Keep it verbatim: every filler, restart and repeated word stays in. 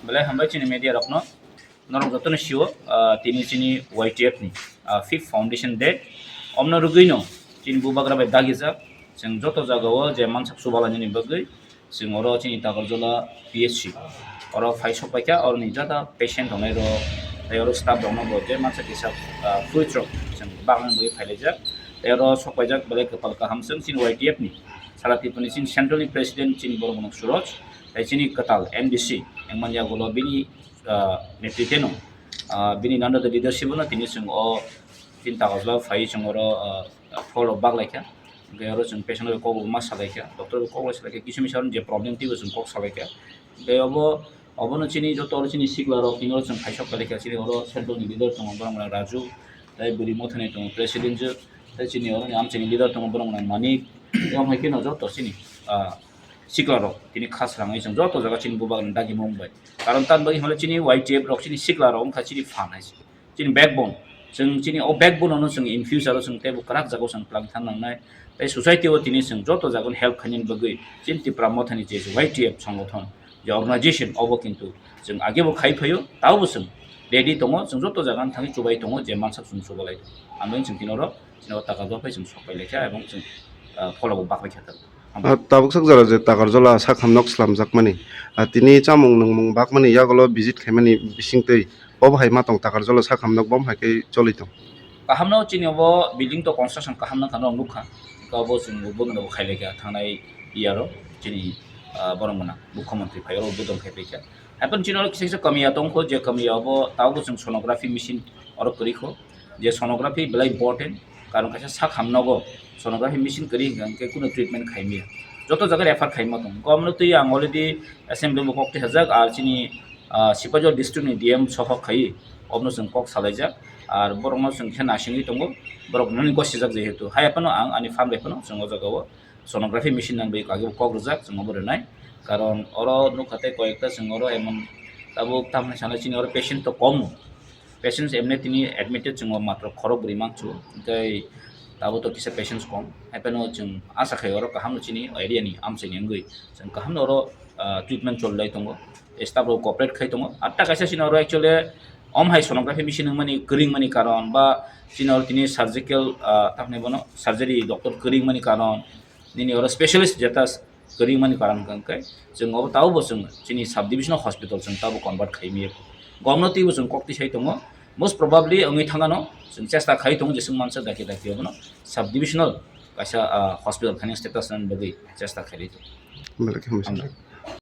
Belai hambai chini media rokno, norok jotono sio, ah, tini chini Y T F ni, ah, fifth foundation day. Omno rwgwino chini bubagra bai dagijak, chwng joto jagao je mansak chubalainani bagwi chwng oro chini Takarjala P H C oro phai sok paikha, oroni jata patient tongnai rok tei oro staff rokno bo je mansa kisa, ah, fluid rok chwng bagwi bagwi phailaijak. Tei oro sok paijak belai kwpal kaham chwng chini Y T F ni, sara Tripura ni chini central ni president chini borok Suraj, tei chini kwtal M D C wngmani yagulo bini, ah, netritwno, ah, bini under the leadership no tini chwng o chini Takarjala phai chwng oro, ah, floor rok baklaikha. Hwnkhe oro chwng patient rok kok bo ma salaikha, doctor rok kok bo salaikha, kisa misa je problem twibo chwng kok salaikha. Hwnkhe obo, obono chini joto oro chini sikla rok tini oro chwng khaisok palikha, chini oro central ni leader tongo borok mwnang Raju, tei bwrwi mothani tongo president je, tei chini oro ni amchaini leader tongo borok mwnang Manik, tei omo hai kheno joto chini, ah, sikla rok tini kha swrangwi chwng joto jaga chini bubagra dagi mung bai. Karon tamni bagwi hwnle chini Y T F rok chini sikla rok wngkha chini phan hai se. Chini backbone. Chwng chini o backbone-o no chwng in future-o chwng teibo kwrak jagao chwng twlang thang nangnai. Tei society-o tini chwng joto jaga-o help khainani bagwi chini Tipra Mothani je Y T F songothon, je organization, obo kintu chwng agebo khai phaio, taobo chwng ready tongo, chwng joto jaga-o thangwi chubai tongo, je mansak chwng chubalai tongo. Ang chwng tini oro, chini o taka dor phai chwng sok pai lai kha, ebong chwng, ah, pholabo bak lai kha tabuk. Ah, tabuk sak jora je Takarjala sak hamnok slamjakmani, ah, tini chamung nungmung bakmani yagulo visit khaimani bisingtwi, bo bahai ma tong Takarjala sak hamnok bo bahai khe choli tong. Kahamno chini obo building to construction kaham nang kha norok nukha. Ka obo chwng uddodon bo khailai kha thangnai year o chini, ah, borok mwnang mukhyamantri phai oro uddodon khai paikha. Haikhe chini oro kisa kisa kamiya tongkho, je kamiya obo tabuk chwng sonography machine oro kwrwi kho. Je sonography belai important, karon kaisa sak hamnogo sonography machine kwrwi hwnkhe kunu treatment khaimya. Joto jaga refer khaima tong. Komno twi ang already assembly bo kok twi hajak, ar chini, ah, Sipahijala district ni D M sohok khai, obno chwng kok salaijak. Ar borokno chwng khe nasingwi tongo, borok nini gosijak jehetu. Hai phano ang ani phan bai phano chwng o jaga o sonography machine nang bai kagwi kok rwjak, chwng obo rwnai. Karon oro nukha tei koyekta chwng oro emon tabuk tamni sana chini oro patient to kom. Patients emne tini admitted chwng o matro khorok bwrwi mangchu, tei tabuk to kisa patients kom. Hai phano chwng asa khai oro kaham no chini area ni amchaini wngwi chwng kaham no oro, ah, treatment cholai tongo. Staff rok cooperate khai tongo. Atta kaisa chini oro actually om hai sonography machine wngmani kwrwngmani karon ba chini oro tini surgical, ah, tamni bono surgery doctor kwrwngmani karon nini oro specialist jeta kwrwngmani karon hwnkhe chwng obo tabukbo chwng chini sub divisional hospital chwng tabuk convert khaimaya. Gomno twibo chwng kok tisai tongo. Most probably wngwi thangano chwng chesta khai tongo jeswk mansa dakhe dakhe obono sub divisional kaisa, ah, hospital khaina status nani bagwi chesta khailai tongo. Belai khe hambai. Hambai.